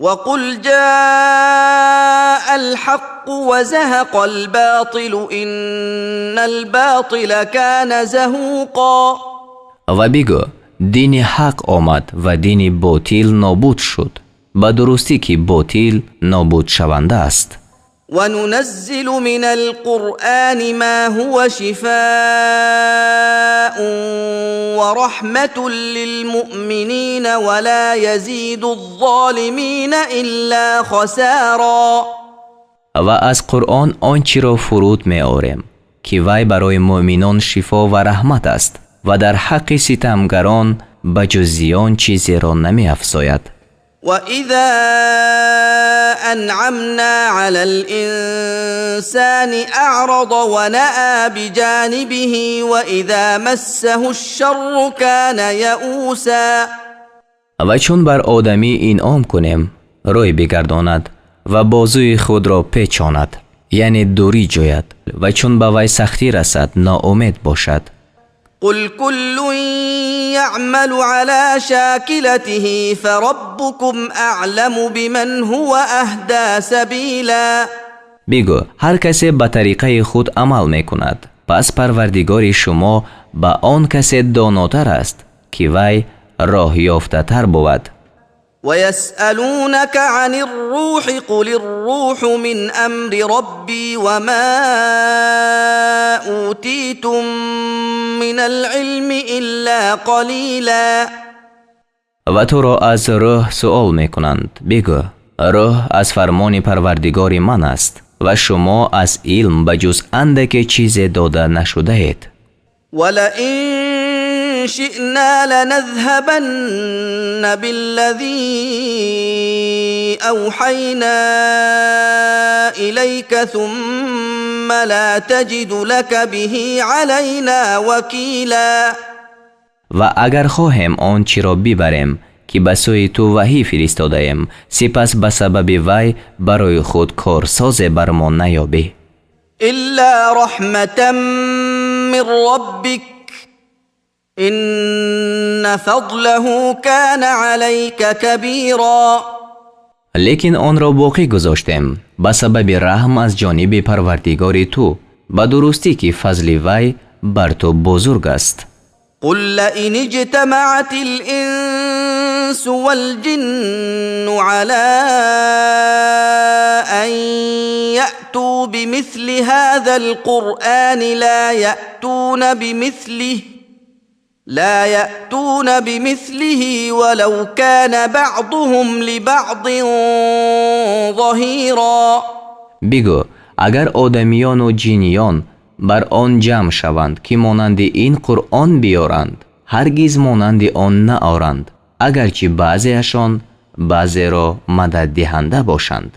وقل جاء الحق وزهق الباطل إن الباطل كان زهوقا. Ва бигӯ: «Дини ҳақ омад ва дини ботил нобуд шуд. Ба дурустӣ, ки ботил нобудшаванда аст». وننزل من القرآن ما هو شفاء ورحمة للمؤمنين ولا يزيد الظالمين إلا خسارا. Ва аз Қуръон он чиро фуруд меорем, ки вай барои муъминон шифо ва раҳмат аст ва дар ҳаққи ситамгарон ба ҷуз зиён чизеро намеафзояд. واذا انعمنا على الانسان اعرض وناى بجانبه واذا مسه الشر كان يئوسا. Ва чун бар одамӣ инъом кунем, рӯй бигардонад ва бозуи худро печонад, яъне дурӣ ҷӯяд, ва чун ба вай сахтӣ расад, ноумед бошад. قل كل يعمل على شاكلته فربكم اعلم بمن هو اهدى سبيلا. Бигӯ: «Ҳар касе ба тариқаи худ амал мекунад, пас Парвардигори шумо ба он касе донотар аст, ки вай роҳёфтатар бувад». ويسالونك عن الروح قل الروح من امر ربي وما اوتيتم من العلم الا قليلا. Ва туро аз рӯҳ суол мекунанд. Бигӯ: «Рӯҳ аз фармони Парвардигори ман аст ва шумо аз илм ба ҷуз андаке чизе дода нашудаед». ولئن شئنا لنذهبن بالذي اوحينا اليك ثم لا تجد لك به علينا وكيلا. Ва агар хоҳем, он чиро бибарем, ки ба сӯи ту ваҳӣ фиристодаем, сипас ба сабаби вай барои худ корсозе бар мо наёбӣ. الا رحمه من ربك. إن فضله كان عليك كبيرا. Лекин онро боқӣ гузоштем ба сабаби раҳм аз ҷониби Парвардигори ту, ба дурустӣ ки фазли вай бар ту бузург аст. قل لئن اجتمعت الإنس والجن على أن يأتوا بمثل هذا القرآن لا يأتون بمثله ولو كان بعضهم لبعض ظهيرا. Бигӯ, агар одамиёну ҷиниён бар он ҷамъ шаванд, ки монанди ин Қуръон биёранд, ҳаргиз монанди он наоранд, агарчи баъзеашон баъзеро мададдиҳанда бошанд.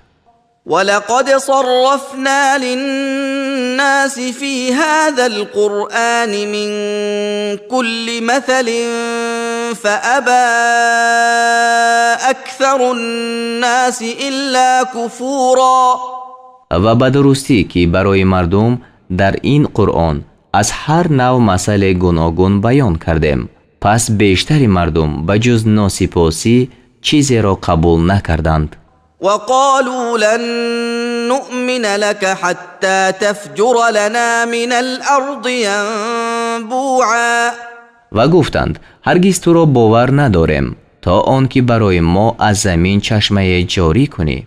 ولقد صرفنا للناس في هذا القرآن من كل مثل فأبى أكثر الناس إلا كفورا. Ва ба дурустӣ ки барои мардум дар ин Қуръон аз ҳар нав масъале гуногун баён кардем, пас бештари мардум ба ҷуз носипосӣ чизеро қабул накарданд. وقالوا لن نؤمن لك حتى تفجر لنا من الأرض ينبوعا. Ва гуфтанд, ҳаргиз туро бовар надорем, то он ки барои мо аз замин чашмае ҷорӣ кунӣ.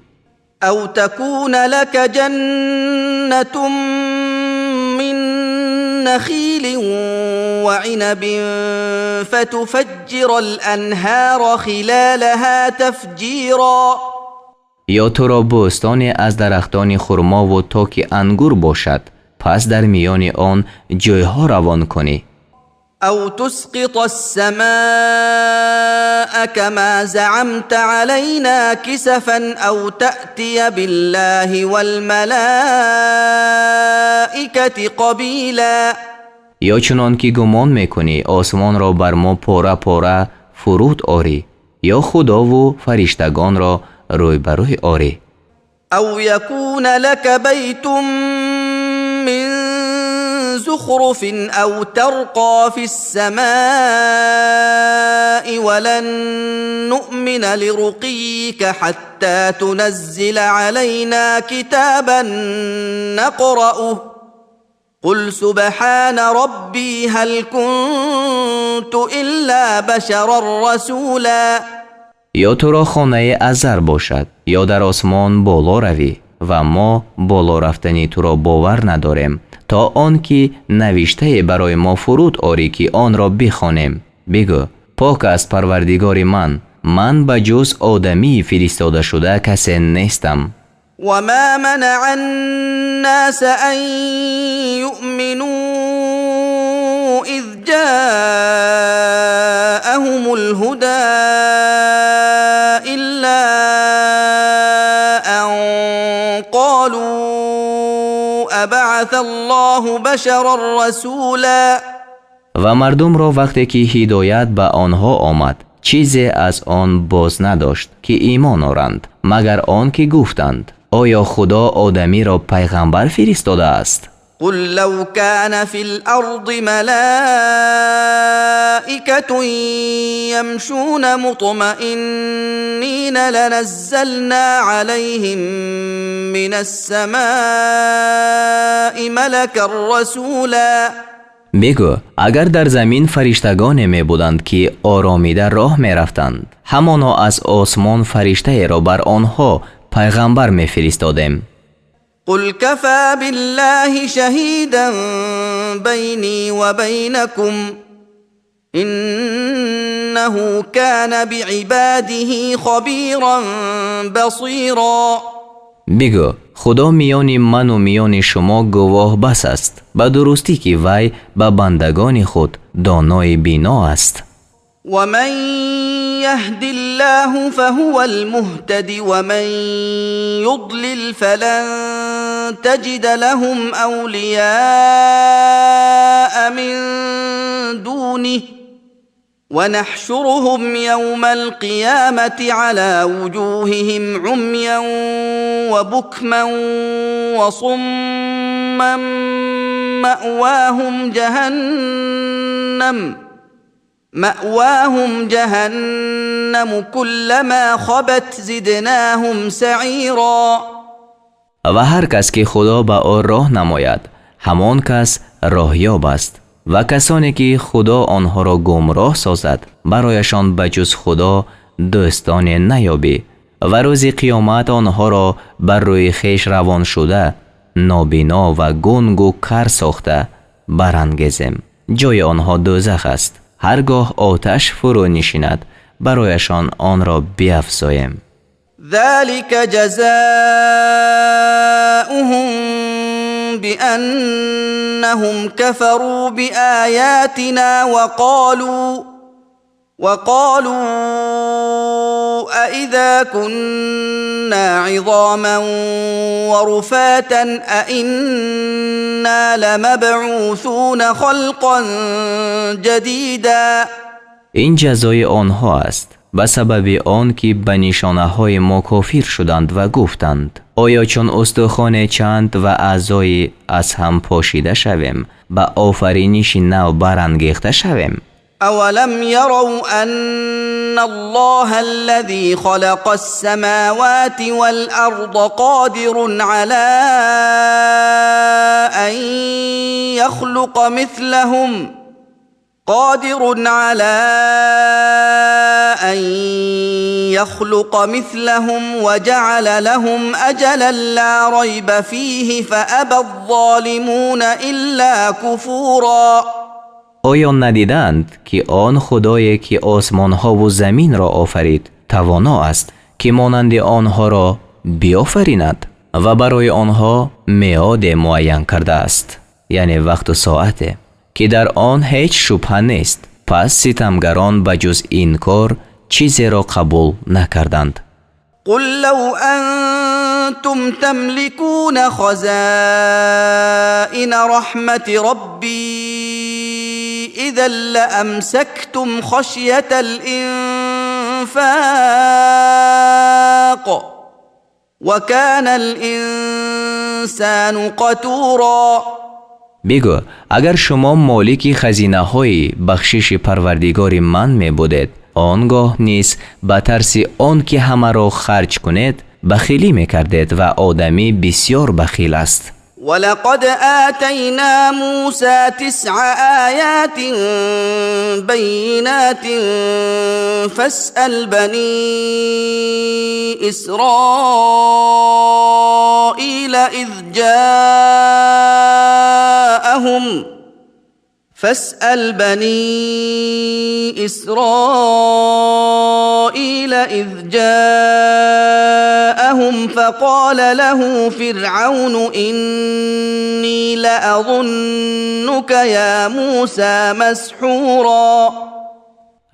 أو تكون لك جنة من نخيل وعنب فتفجر الأنهار خلالها تفجيرا. Ё туро бӯстоне аз дарахтони хурмову токи ангур бошад, пас дар миёни он ҷойҳо равон кунӣ. أو تسقط السماء كما زعمت علينا كسفا أو تأتي بالله والملائكة قبيلا. Ё чунон ки гумон мекунӣ, осмонро бар мо пора пора фуруд орӣ, ё Худову фариштагонро рӯй ба рӯй орӣ. أو يكون لك بيت من زخرف أو ترقى في السماء ولن نؤمن لرقيك حتى تنزل علينا كتابا نقرأه قل سبحان ربي هل كنت إلا بشرا رسولا. Ё туро хонае аз зар бошад, ё дар осмон боло равӣ, ва мо боло рафтани туро бовар надорем, то он ки навиштае барои мо фуруд орӣ, ки онро бихонем. Бигӯ, пок аст Парвардигори ман, ман ба ҷуз одамии фиристодашуда касе нестам. وما منع الناس أن يؤمنوا إذ جاءهم الهدى إلا أن قالوا أبعث الله بشرا رسولا. Ва мардумро вақте ки ҳидоят ба онҳо омад, чизе аз он боз надошт, ки имон оранд, магар он ки гуфтанд, оё Худо одамиро пайғамбар фиристодааст? قل لو كان في الأرض ملائكة يمشون مطمئنين لنزلنا عليهم من السماء ملكا رسولا. Бигӯ, агар дар замин фариштагоне мебуданд, ки оромида роҳ мерафтанд, ҳамоно аз осмон фариштаеро бар онҳо пайғамбар мефиристодем. قل كفى بالله شهيدا بيني وبينكم إنه كان بعباده خبيرا بصيرا. Бигӯ, Худо миёни ману миёни шумо гувоҳ бас аст, ба дурустӣ ки вай ба бандагони худ донои бино аст. ومن يهد الله فهو المهتد ومن يضلل فلن تجد لهم أولياء من دونه ونحشرهم يوم القيامة على وجوههم عميا وبكما وصما مأواهم جهنم. مأواهم جهنم كلما خبت زدناهم سعيرا. Ва ҳар кас ки Худо ба ӯ роҳ намояд, ҳамон кас роҳёб аст, ва касоне ки Худо онҳоро гумроҳ созад, барояшон ба ҷуз Худо дӯстоне наёбӣ, ва рӯзи қиёмат онҳоро бар рӯи хеш равон шуда, нобино ва гунгу кар сохта барангезем. Ҷои онҳо дӯзах аст. Ҳар гоҳ оташ фурӯ нишинад, барояшон онро биафзоем. ذلك جزاؤهم بأنهم كفروا بآياتنا وقالوا أإذا كنا عظاما ورفاتا أإنا لمبعوثون خلقا جديدا. Ин ҷазои онҳо аст ба сабаби он ки ба нишонаҳои мо кофир шуданд ва гуфтанд: оё чун устухоне чанд ва аъзои аз ҳам пошида шавем, ба офариниши нав барангехта шавем? أولم يروا أن الله الذي خلق السماوات والأرض قادر على أن يخلق مثلهم قادر على أن يخلق مثلهم وجعل لهم أجلا لا ريب فيه فأبى الظالمون إلا كفورا. Оё надиданд, ки он Худое ки осмонҳову заминро офарид, тавоно аст, ки монанди онҳоро биофаринад, ва барои онҳо меоде муайян кардааст, яъне вақту соате, ки дар он ҳеҷ шубҳа нест? Пас ситамгарон ба ҷуз инкор чизеро қабул накарданд. قل لو أنتم تملكون خزائن رحمة ربي إذا لأمسكتم خشية الإنفاق وكان الإنسان قتورا. Бигӯ: агар шумо молики хазинаҳои бахшиши Парвардигори ман мебудед, он гоҳ низ ба тарси он ки ҳамаро харҷ кунед, бахилӣ мекардед, ва одамӣ бисёр бахил аст. ولقد آتينا موسى تسع آيات بينات فاسأل بني إسرائيل إذ جاءهم فاسأل بني إسرائيل إذ جاءهم فقال له فرعون إني لأظنك يا موسى مسحورا.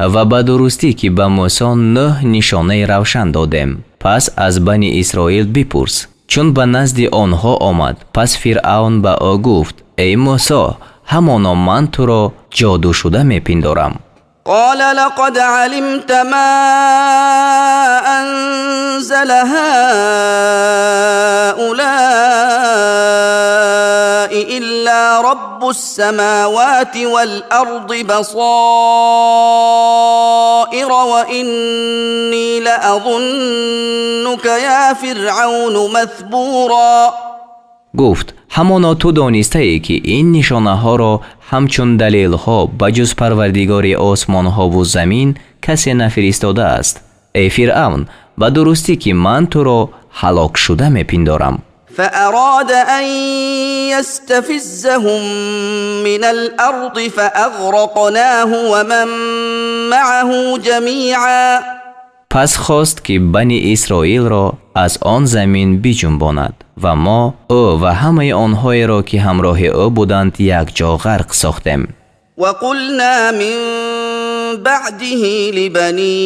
Ва ба дурустӣ ки ба Мусо нӯҳ нишонаи равшан додем. Пас аз Бани Исроил бипурс, чун ба назди онҳо омад, пас Фиръавн ба ӯ гуфт: эй Мусо, ҳамоно ман туро ҷодушуда мепиндорам. قال لقد علمت ما أنزل هؤلاء إلا رب السماوات والأرض بصائر وإني لأظنك يا فرعون مثبورا. Гуфт: ҳамоно ту донистаӣ, ки ин нишонаҳоро ҳамчун далелҳо ба ҷуз Парвардигори осмонҳову замин касе нафиристодааст. Эй Фиръавн, ба дурустӣ ки ман туро ҳалокшуда мепиндорам. فأراد أن يستفزهم من الأرض فأغرقناه ومن معه جميعا. Пас хост, ки Бани Исроилро аз он замин биҷунбонад, ва мо ӯ ва ҳамаи онҳоеро, ки ҳамроҳи ӯ буданд, якҷо ғарқ сохтем. وقلنا من بعده لبني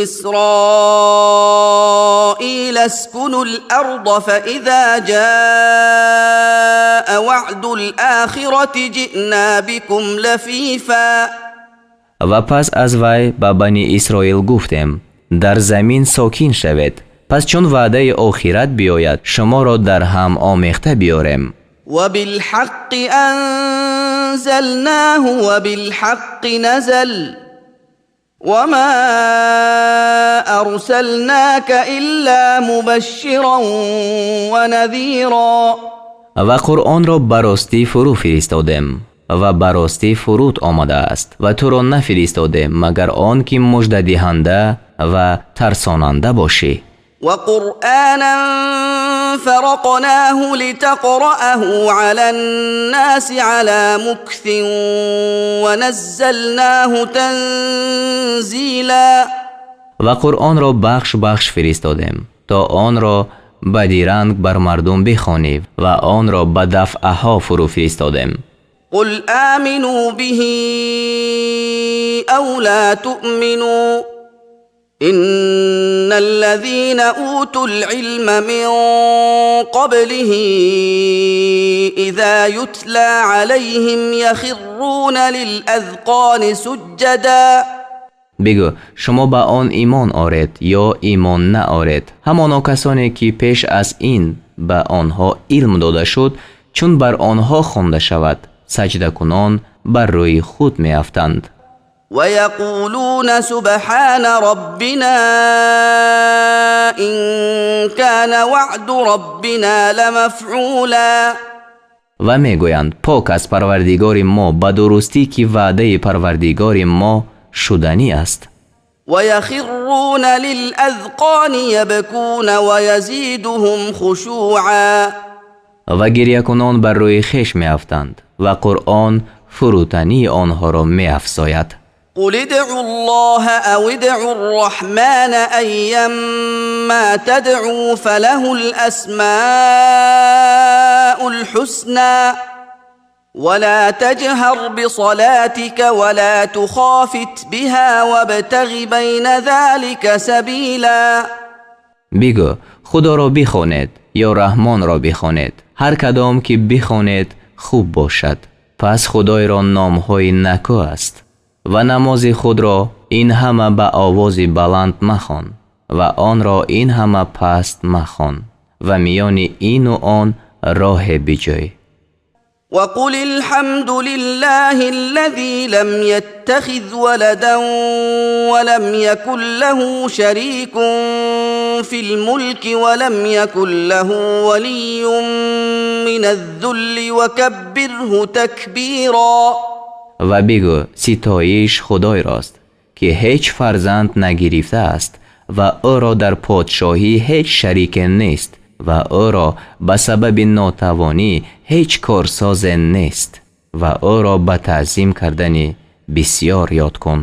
إسرائيل اسكنوا الأرض فإذا جاء وعد الآخرة جئنا بكم لفيفا. Ва пас аз вай ба Бани Исроил гуфтем: дар замин сокин шавед, пас чун ваъдаи охират биёяд, шуморо дар ҳам омехта биёрем. وبالحق أنزلناه وبالحق نزل وما أرسلناك إلا مبشرا ونذيرا. Ва Қуръонро ба ростӣ фурӯ фиристодем ва ба ростӣ фуруд омадааст, ва туро нафиристодем, магар он ки муждадиҳанда ва тарсонанда бошӣ. وقرآنا فرقناه لتقرأه على الناس على مكث ونزلناه تنزيلا. Ва Қуръонро бахш бахш фиристодем, то онро ба диранг бар мардум бихонӣ, ва онро ба дафъаҳо фурӯ фиристодем. قل آمنوا به أو لا تؤمنوا إن الذين أوتوا العلم من قبله إذا يتلى عليهم يخرون للأذقان سجدا. Бигӯ: шумо ба он имон оред ё имон наоред, ҳамоно касоне ки пеш аз ин ба онҳо илм дода шуд, чун бар онҳо хонда шавад, саҷдакунон бар рӯи худ меафтанд. ويقولون سبحان ربنا إن كان وعد ربنا لمفعولا. Ва мегӯянд: пок аз Парвардигори мо, ба дурустӣ ки ваъдаи Парвардигори мо шуданӣ аст. ويخرون للأذقان يبكون ويزيدهم خشوعا. Ва гирякунон бар рӯи хеш меафтанд, ва Қуръон фурӯтании онҳоро меафзояд. قل ادعوا الله أو ادعوا الرحمن أيا ما تدعوا فله الأسماء الحسنى ولا تجهر بصلاتك ولا تخافت بها وابتغ بين ذلك سبيلا. Бигӯ: Худоро бихонед ё Раҳмонро бихонед, ҳар кадом ки бихонед, хуб бошад, пас Худойро номҳои накӯ аст. Ва намози худро ин ҳама ба овози баланд махон ва онро ин ҳама паст махон ва миёни ину он роҳе биҷӯй. وقل الحمد لله الذي لم يتخذ ولدا ولم يكن له شريك في الملك ولم يكن له ولي من الذل وكبره تكبيرا. Ва бигӯ: ситоиш Худойрост, ки ҳеҷ фарзанд нагирифтааст ва ӯро дар подшоҳӣ ҳеҷ шарике нест ва ӯро ба сабаби нотавонӣ ҳеҷ корсозе нест, ва ӯро ба таъзим кардани бисьёр ёд кун.